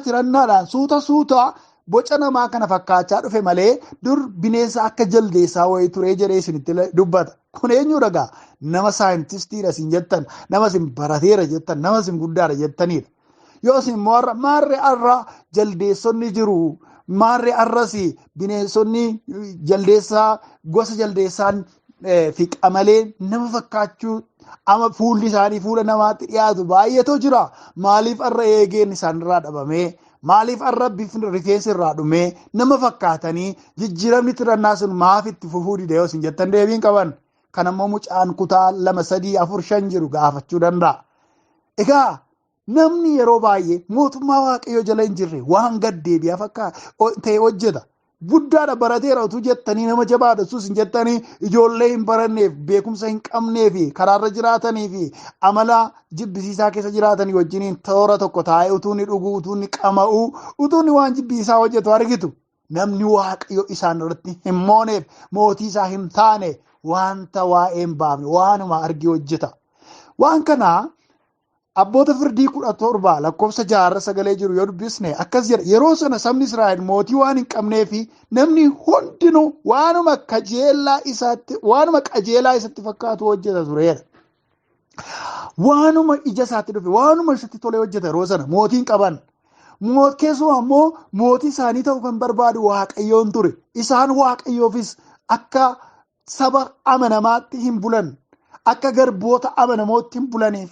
tirannaadhaan suuta suuta boca namaa kana fakkaachaa dhufe malee dur bineensa akka jaldeessaa wayii ture jedhee isinitti dubbata. Kun eenyudha gaa? Nama saayintistiidha isin jettan, nama isin barateera jettan, nama isin guddaadha jettanidha. Yoo isin immoo har'a maarree har'a jaldeessonni jiru, maarree har'as bineensonni jaldeessaa gosa jaldeessaan fi qamalee nama fakkaachuu ama fuulli isaanii fuula namaatti dhiyaatu baay'eetu jira. Maaliif har'a eegeen isaanirraa dhabamee, maaliif har'a bifni rifeensi irraa dhumee nama fakkaatanii jijjiiramni tirannaa sun maaf itti fufuu dide yoo isin jettan deebiin qaban. Kan ammoo mucaan kutaa 2, 3, 4, 5 jiru gaafachuu danda'a. Egaa namni yeroo baay'ee mootummaa Waaqayyoo jala hin jirre waan gad deebi'aa ta'e hojjeta. Guddaadha barateera utuu jettanii nama jabaadha utuu isin jettanii ijoollee hin baranneef, beekumsa hin qabnee fi karaarra jiraatanii fi amala jibbisiisaa keessa jiraatanii wajjiniin toora tokko taa'ee utuu inni dhuguu, utuu inni qama'uu, utuu inni waan jibbisiisaa hojjetu argitu. Namni Waaqayyo isaan irratti hin mooneef, mootii isaa hin taane wanta waa'ee hin baafne waanuma argee hojjeta. Waan kanaa abboota firdii 17 lakkoofsa 6 sagalee jiru yoo dubbisne akkas jedha. Yeroo sana sabni Israa'el mootii waan hin qabnee fi namni hundinuu waanuma kajeelaa isaatti, waanuma qajeelaa isatti fakkaatu hojjeta tureera. Waanuma ija isaatti dhufe, waanuma isatti tole hojjeta yeroo sana mootiin qaban. Keessumaa immoo mootii isaanii ta'uu kan barbaadu Waaqayyoon ture. Isaan Waaqayyoofis akka saba amanamaatti hin bulan, akka garboota amanamootti hin bulaniif.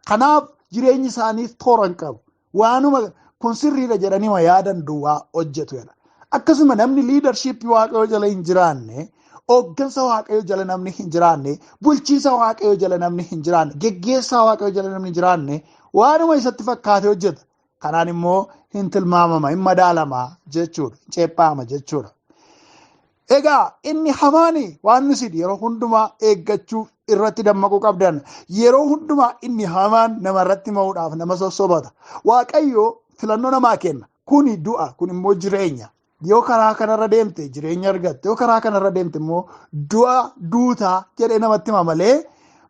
Kanaaf jireenyi isaaniif toora hin qabu. Waanuma kun sirriidha jedhanii ma yaadan duwwaa hojjetu jedha. Akkasuma namni liidarshiippii Waaqayyoo jala hin jiraanne, hooggansa Waaqayyoo jala namni hin jiraanne, bulchiinsa Waaqayyoo jala namni hin jiraanne, geggeessaa Waaqayyoo jala namni hin jiraanne waanuma isatti fakkaate hojjeta. Kanaan immoo hin tilmaamama, hin madaalama jechuudha, hin ceephaama jechuudha. Egaa inni hamaani waan nuti yeroo hundumaa eeggachuu irratti dammaquu qabdan. Yeroo hundumaa inni hamaan namarratti mo'uudhaaf nama sossobata. Waaqayyo filannoo namaa kenna. Kuni du'a, kun immoo jireenya. Yoo karaa kanarra deemte jireenya argatte, yoo karaa kanarra deemte immoo du'a duutaa jedhee namatti hima malee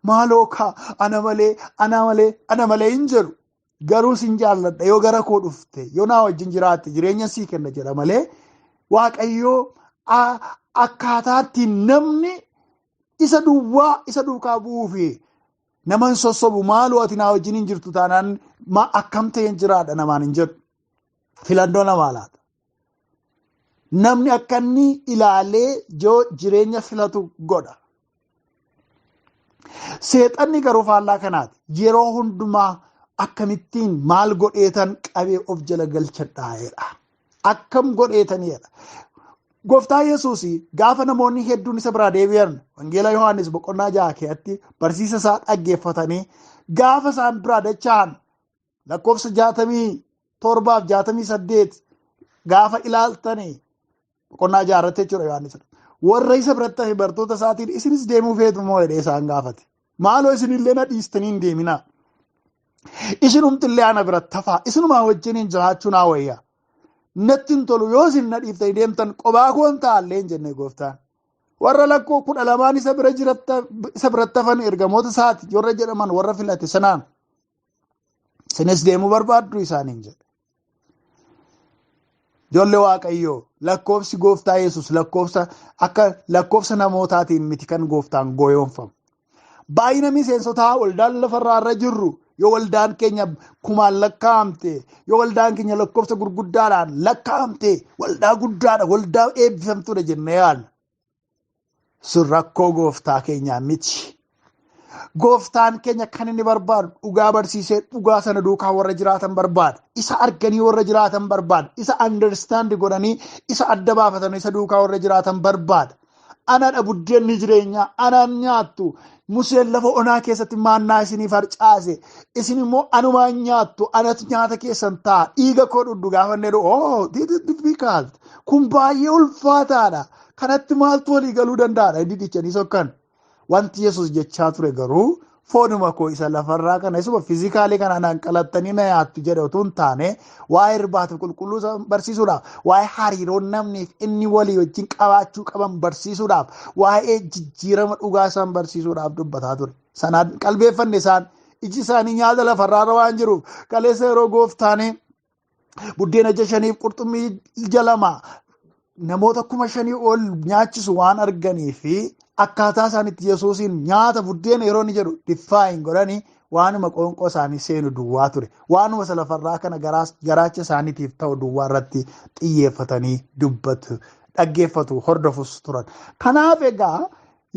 maaloo kaa ana malee, ana malee, ana malee hin jedhu. Garuu sin jaalladha, yoo gara koo dhufte, yoo naa wajjin jiraatte jireenya sii kenna jedha malee Waaqayyo akkaataatti namni isa duwwaa isa duukaa bu'uu fi nama hin sossobu. Maaloo ati naa wajjin hin jirtu taanaan akkam ta'een jiraadha namaan hin jedhu. Filannoo namaa laata. Namni akka inni ilaalee jireenya filatu godha. Seexanni garuu faallaa kanaati. Yeroo hundumaa akkamittiin maal godheetan qabee of jala galchadhaa'eedha. Akkam godheetaniidha. Gooftaa Yesuus gaafa namoonni hedduun isa biraa deebi'an Wangeela Yohaannis boqonnaa 6 keessatti barsiisa isaa dhaggeeffatanii gaafa isaan biraa dacha'an lakkoofsa 67 68 gaafa ilaaltanii boqonnaa 6 irratti jechuudha Yohaannis. Warra isa biratti hafe bartoota isaatiin isinis deemuu feetu moo jedhee isaan gaafate. Maaloo isinillee na dhiistanii hin deeminaa. Isinumtillee ana biratti hafaa. Isinumaa wajjiniin jiraachuu naa wayya. Natti hin tolu yoo isin na dhiiftanii deemtan qobaa koo hin taa'allee hin jenne gooftaan. Warra lakkoo 12 isa biratti hafan ergamoota isaati warra jedhaman warra filate sanaan isinis deemuu barbaaddu isaaniin jedhe. Ijoollee Waaqayyoo lakkoofsi gooftaa Yesuus lakkoofsa akka lakkoofsa namootaatiin miti kan gooftaan goyoonfamu. Baay'ina miseensotaa waldaan lafarraa irra jirru yoo waldaan keenya kumaan lakkaa'amte, yoo waldaan keenya lakkoofsa gurguddaadhaan lakkaa'amte, waldaa guddaadha, waldaa eebbifamtuudha jennee yaadna. Sun rakkoo gooftaa keenyaa miti. Gooftaan keenya kan inni barbaadu dhugaa barsiisee dhugaa sana duukaa warra jiraatan barbaada. Isa arganii warra jiraatan barbaada. Isa understand godhanii isa adda baafatanii isa duukaa warra jiraatan barbaada. Anadha buddeenni jireenyaa, anaan nyaattu, Museen lafa onaa keessatti maannaa isiniif harcaase, isin immoo anumaan nyaattu, anatu nyaata keessan ta'a, dhiiga koo dhugdu gaafa inni jedhu, oh, this is difficult. Kun baay'ee ulfaataadha. Kanatti maaltu walii galuu danda'aadha? Inni dichanii sokkan. Wanti Yesuus jechaa ture garuu foonuma koo isa lafarraa kana, isuma physically kana naan qalattanii na nyaattu jedhe otoo hin taane, waa'ee irbaata qulqulluu barsiisuudhaaf, waa'ee hariiroo namniif inni walii wajjin qabaachuu qaban barsiisuudhaaf, waa'ee jijjiirama dhugaa isaan barsiisuudhaaf dubbataa ture. Sanaan qalbeeffanne isaan iji isaanii nyaata lafarraa waan jiruuf, kaleessa yeroo gooftaanii buddeena ija shaniif qurxummii ija lama namoota 5,000 ol nyaachisu waan arganii fi akkaataa isaan itti Yesuusiin nyaata buddeena yeroo inni jedhu define godhanii waanuma qoonqoo isaanii seenu duwwaa ture. Waanuma isa lafarraa kana garaacha isaaniitiif ta'u duwwaa irratti xiyyeeffatanii dubbatu, dhaggeeffatu, hordofus turan. Kanaaf egaa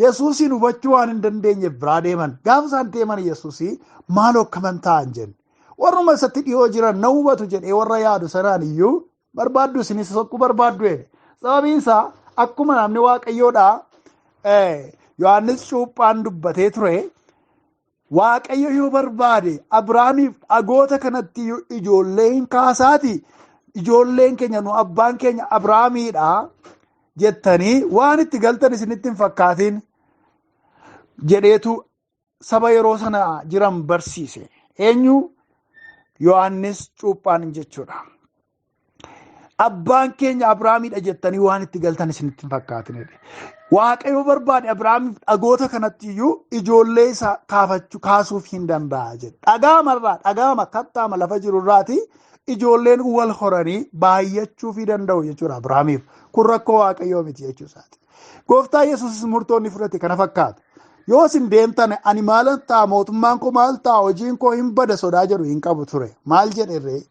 Yesuusiin hubachuu waan hin dandeenyeef biraa deeman. Gaafa isaan deeman Yesuusii maaloo akkaman ta'an jenne. Warruma isatti dhiyoo jiran na hubatu jedhee warra yaadu sanaan iyyuu barbaaddu, isinis sokkuu barbaaddu jedhe. Sababiin isaa akkuma namni Waaqayyoodhaa Yohaannis cuuphaan dubbatee ture, Waaqayyo yoo barbaade Abrahaamiif dhagoota kanatti ijoollee hin kaasaati, ijoolleen keenya nu abbaan keenya Abrahaamiidha jettanii waan itti galtan isinitti hin fakkaatin jedheetu saba yeroo sana jiran barsiise. Eenyu? Yohaannis cuuphaan jechuudha. Abbaan keenya Abrahaamiidha jettanii waan itti galtan isinitti hin fakkaatin. Waaqayyo barbaade Abrahaamiif dhagoota kanatti iyyuu ijoollee isaa kaafachuu kaasuuf hin danda'a jedhe. Dhagaamarraa, dhagaama kattaama lafa jirurraati ijoolleen wal horanii baay'achuu fi danda'u jechuudha Abrahaamiif. Kun rakkoo Waaqayyoo miti jechuu isaati. Gooftaa Yesuusis murtoonni fudhate kana fakkaata. Yoo isin deemtan ani maalan ta'a, mootummaan koo maal ta'a, hojiin koo hin bada sodaa jedhu hin qabu ture. Maal jedhe ree?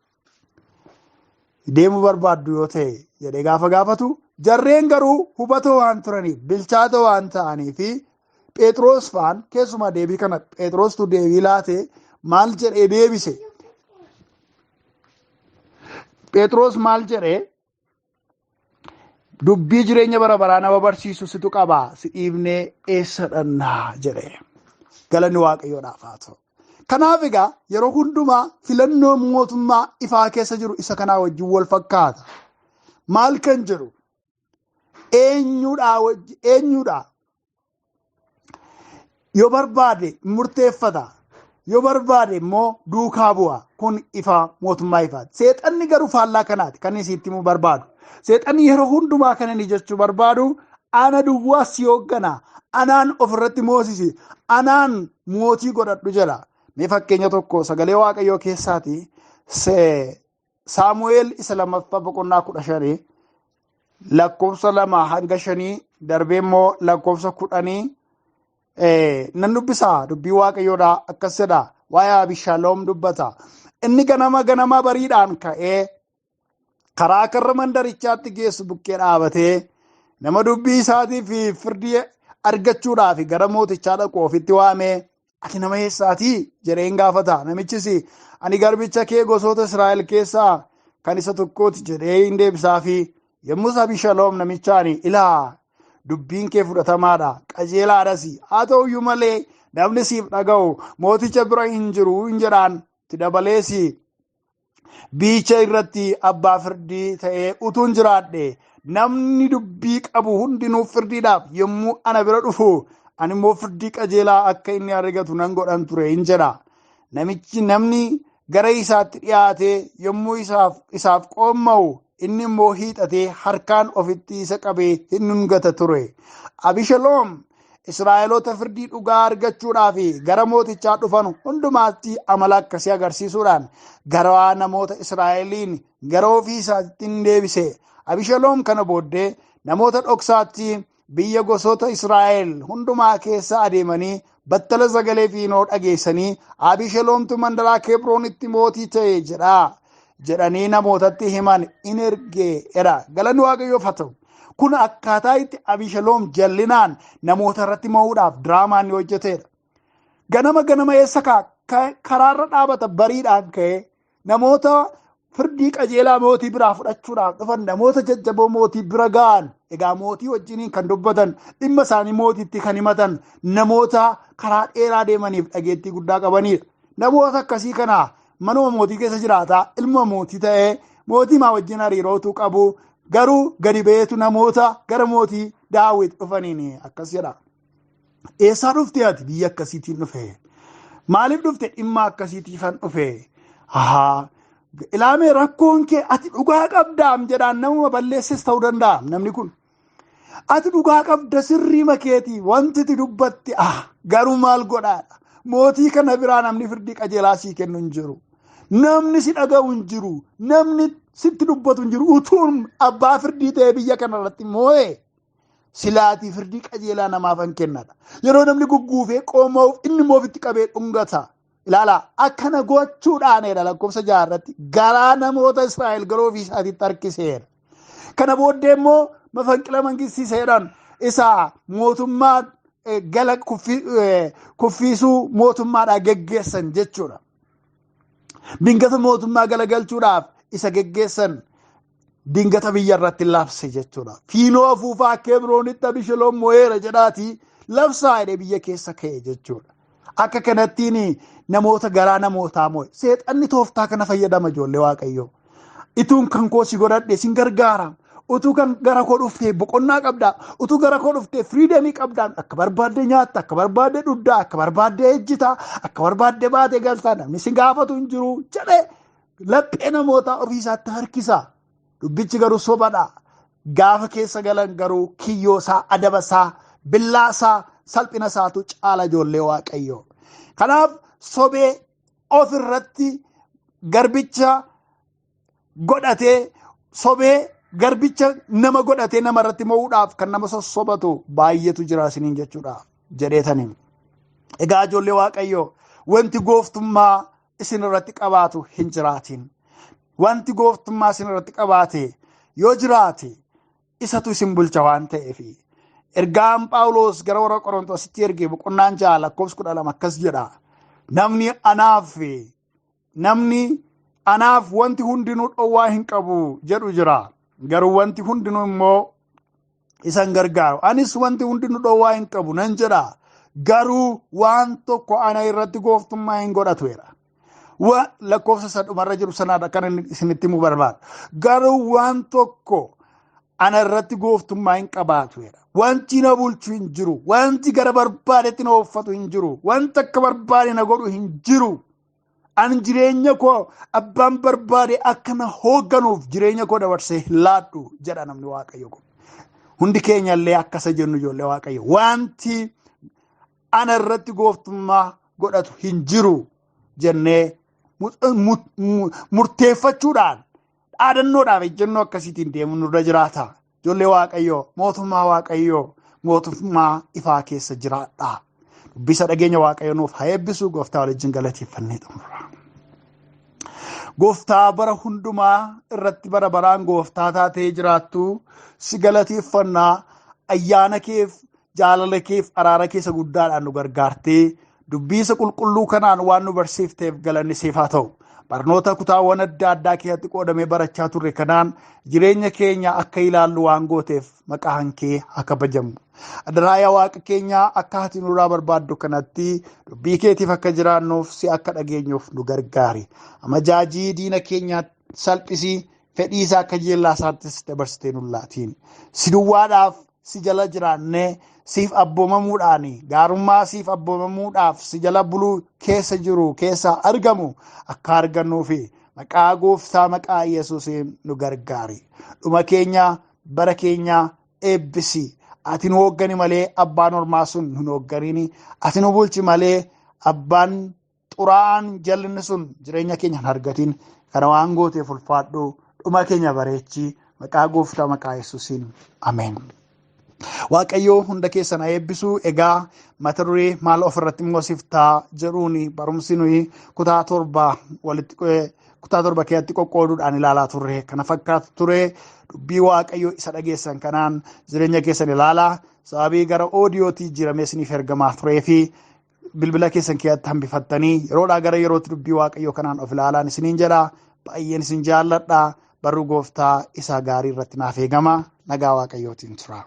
Deemuu barbaaddu yoo ta'e jedhee gaafa gaafatu, jarreen garuu hubatoo waan turaniif, bilchaatoo waan ta'anii fi Phexros faan keessumaa deebii kana Phexrostu deebii laate. Maal jedhee deebise? Phexros maal jedhee? Dubbii jireenya bara baraa nama barsiisu situ qaba, si dhiibnee eessa dhannaa jedhe. Galanni Waaqayyoodhaaf haa ta'u. Kanaaf egaa yeroo hundumaa filannoo mootummaa ifaa keessa jiru isa kanaa wajjin wal fakkaata. Maal kan jedhu? Eenyuudhaa wajji eenyuudhaa? Yoo barbaade murteeffata. Yoo barbaade immoo duukaa bu'a. Kun ifa mootummaa ifaati. Seexanni garuu faallaa kanaati kan inni sitti himuu barbaadu. Seexanni yeroo hundumaa kan inni jechuu barbaadu, ana duwwaa si hooggana, anaan ofirratti moosisi, anaan mootii godhadhu jedha. Mee fakkeenya tokko sagalee Waaqayyoo keessaati Saamu'eel isa lammaffaa boqonnaa 15 lakkoofsa 2 hanga 5, darbee immoo lakkoofsa 10 nan dubbisaa. Dubbii Waaqayyoodhaa akkas jedha, waa'ee Abishaaloom dubbata. Inni ganama ganama bariidhaan ka'ee karaa karra mandarichaatti geessu bukkee dhaabatee nama dubbii isaatii fi firdii argachuudhaaf gara mootichaa dhaqu ofitti waamee, "Ati nama eessaatii?" jedheen gaafata. Namichis, "Ani garbicha kee gosoota Israa'el keessaa kan isa tokkooti" jedhee hin deebisaafi. Yommus Abishaloom namichaan, "Ilaa, dubbiin kee fudhatamaadha, qajeelaadhas, haa ta'uyyuu malee namni siif dhaga'u mooticha bira hin jiru" hin jedhaan. Itti dabalees, "Biicha irratti abbaa firdii ta'ee utuun jiraadhe, namni dubbii qabu hundinuu firdiidhaaf yommuu ana bira dhufu, ani immoo firdii qajeelaa akka inni argatu nan godhan ture" hin jedha. Namichi namni gara isaatti dhiyaatee yommuu isaaf qoomma'u, inni immoo hiixatee harkaan ofitti isa qabee hin dhungata ture. Abishaloom Israa'eloota firdii dhugaa argachuudhaaf gara mootichaa dhufan hundumaatti amala akkasii agarsiisuudhaan gara namoota Israa'eliin gara ofii isaatti hin deebise. Abishaloom kana booddee namoota dhoksaatti biyya gosoota Israa'el hundumaa keessa adeemanii battala sagalee fiinoo dhageessanii, "Abishaloomtu mandaraa Kebroonitti mootii ta'e" jedha jedhanii namootatti himan in ergeedha. Galanni Waaqayyoof haa ta'u. Kun akkaataa itti Abishaloom jallinaan namoota irratti mo'uudhaaf diraamaa inni hojjetedha. Ganama ganama eessa karaarra dhaabata, bariidhaan ka'ee namoota firdii qajeelaa mootii biraa fudhachuudhaaf dhufan, namoota jajjaboo mootii bira ga'an Egaa mootii wajjiniin kan dubbatan, dhimma isaanii mootiitti kan himatan, namoota karaa dheeraa deemaniif dhageettii guddaa qabanidha. Namoota akkasii kana manuma mootii keessa jiraataa, ilma mootii ta'ee mootii maa wajjin hariirootu qabu, garuu gadi ba'eetu namoota gara mootii Daawit dhufaniin akkas jedha. Eessaa dhufte ati? Biyya akkasiitiin dhufe. Maaliif dhufte? Dhimma akkasiitiifan dhufe. Ahaa. Ilaamee rakkoon kee ati dhugaa qabdaam jedhaan, namuma balleesses ta'uu danda'a namni kun. Ati dhugaa qabda, sirrii makeetii wanti ati dubbatti, garuu maal godhaadha? Mootii kana biraa namni firdii qajeelaa sii kennu hin jiru. Namni si dhaga'u hin jiru. Namni sitti dubbatu hin jiru. Utuun abbaa firdii ta'ee biyya kanarratti moo'ee silaatii firdii qajeelaa namaaf hin kennadha. Yeroo namni gugguufee qooma'uuf inni immoo ofitti qabee dhungata. Ilaalaa, akkana gochuudhaanidha lakkoofsa 6 irratti garaa namoota Israa'el gara ofii isaatiitti harkiseera. Kana booddee immoo mafanqila mangisiiseedhaan isa mootummaa gala kuffiisuu mootummaadhaa geggeessan jechuudha. Dingata mootummaa galagalchuudhaaf isa geggeessan dingata biyya irratti labse jechuudha. Fiinoo afuufaa, Kebroonitti Abishaloom mo'eera jedhaatii labsaa jedhee biyya keessa ka'e jechuudha. Akka kanattiin namoota garaa namootaa mo'e. Seexanni tooftaa kana fayyadama, ijoollee Waaqayyoo. Ituun kan koo si godhadhe sin gargaara. Utuu kan gara koo dhuftee boqonnaa qabdaa. Utuu gara koo dhuftee freedom qabdaa. Akka barbaadde nyaatta, akka barbaadde dhugdaa, akka barbaadde ejjitaa, akka barbaadde baatee galtaa, namni si gaafatu hin jiru jedhee laphee namootaa ofii isaatti harkisa. Dubbichi garuu sobadha. Gaafa keessa galan garuu kiyyoo isaa, adaba isaa, billaa isaa, salphina isaatu caala, ijoollee Waaqayyoo. Kanaaf sobee of irratti garbicha godhatee, sobee garbicha nama godhatee nama irratti mo'uudhaaf kan nama sossobatu baay'eetu jira isiniin jechuudha jedheetanii. Egaa ijoollee Waaqayyoo, wanti gooftummaa isin irratti qabaatu hin jiraatin. Wanti gooftummaa isin irratti qabaate yoo jiraate isatu isin bulcha waan ta'eef. Ergaan Phaawulos gara warra Qorontositti erge boqonnaan 6 lakkoofsa 12 akkas jedha. Namni anaaf wanti hundinuu dhowwaa hin qabu jedhu jira. Garuu wanti hundinuu immoo isa hin gargaaru. Anis wanti hundinuu dhowwaa hin qabu nan jedha. Garuu waan tokko ana irratti gooftummaa hin godhatu jedha. Lakkoofsa isa dhumarra jiru sanaadha kan inni isinitti himuu barbaadu. Garuu waan tokko ana irratti gooftummaa hin qabaatu jedha. Wanti na bulchu hin jiru. Wanti gara barbaadetti na uffatu hin jiru. Wanti akka barbaade na godhu hin jiru. Ani jireenya koo abbaan barbaade akka na hoogganuuf jireenya koo dabarsee hin laadhu jedha namni Waaqayyo kun. Hundi keenya illee akkasa jennu, ijoollee Waaqayyo. Wanti ana irratti gooftummaa godhatu hin jiru jennee murteeffachuudhaan, dhaadannoodhaaf ejjennoo akkasiitiin deemuun nurra jiraata. Ijoollee Waaqayyoo, mootummaa Waaqayyoo, mootummaa ifaa keessa jiraadha. Dubbisa dhageenya Waaqayyo nuuf haa eebbisu. Gooftaa wajjin galateeffannee xumura. Gooftaa bara hundumaa irratti bara baraan gooftaa taatee jiraattu, si galateeffannaa. Ayyaana keef, jaalala keef, araara keessa guddaadhaan nu gargaartee dubbiisa qulqulluu kanaan waan nu barsiifteef galanni siif haa ta'u. Barnoota kutaawwan adda addaa keessatti qoodamee barachaa turre kanaan jireenya keenya akka ilaallu waan gooteef maqaan kee haa kabajamu. Adaraa yaa Waaqa keenyaa, akka ati nurraa barbaaddu kanatti dubbii keetiif akka jiraannuuf, si akka dhageenyuuf nu gargaari. Amajaajii diina keenyaa salphisii, fedhii isaa akka jeellaa isaattis dabarsitee nu laatiin. Si duwwaadhaaf si jala jiraannee siif abboomamuudhaan, gaarummaa siif abboomamuudhaaf si jala buluu keessa jiru keessa argamu akka argannuufi maqaa Gooftaa, maqaa Yesuusiin nu gargaari. Dhuma keenya, bara keenya eebbisi. Ati nu hooggani malee abbaan ormaa sun nu hoogganiini. Ati nu bulchi malee abbaan xuraa'aan jallinni sun jireenya keenya hin argatin. Kana waan gooteef ulfaadhu. Dhuma keenya bareechi. Maqaa Gooftaa, maqaa Yesuusiin. Ameen. Waaqayyoo hunda keessan haa eebbisu. Egaa mata duree "Maal ofirratti moosiftaa" jedhuun barumsi nuyi kutaa 7 walitti, kutaa 7 keessatti qoqqooduudhaan ilaalaa turre kana fakkaatu ture. Dubbii Waaqayyoo isa dhageessan kanaan jireenya keessan ilaalaa. Sababii gara oodiyootii jijjiiramee isiniif ergamaa turee fi bilbila keessan keessatti hambifattanii yeroodhaa gara yerootti dubbii Waaqayyoo kanaan of ilaalaan isiniin jedha. Baay'een isin jaalladha. Barruu gooftaa isa gaarii irratti naaf eegama. Nagaa Waaqayyootiin tura.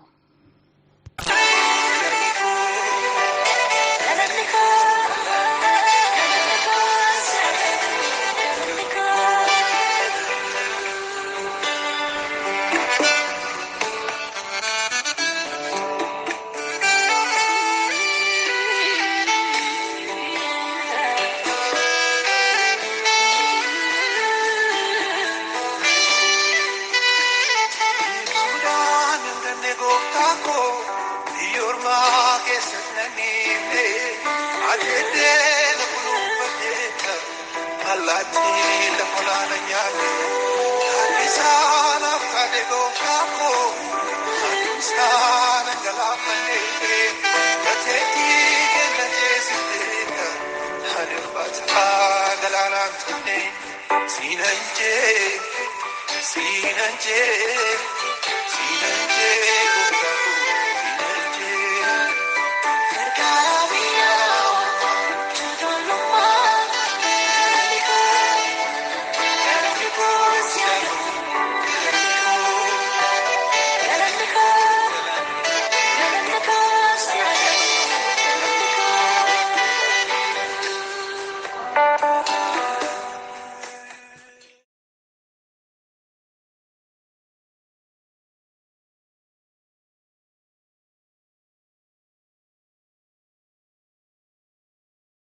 Sinanje, sinanje, sinanje.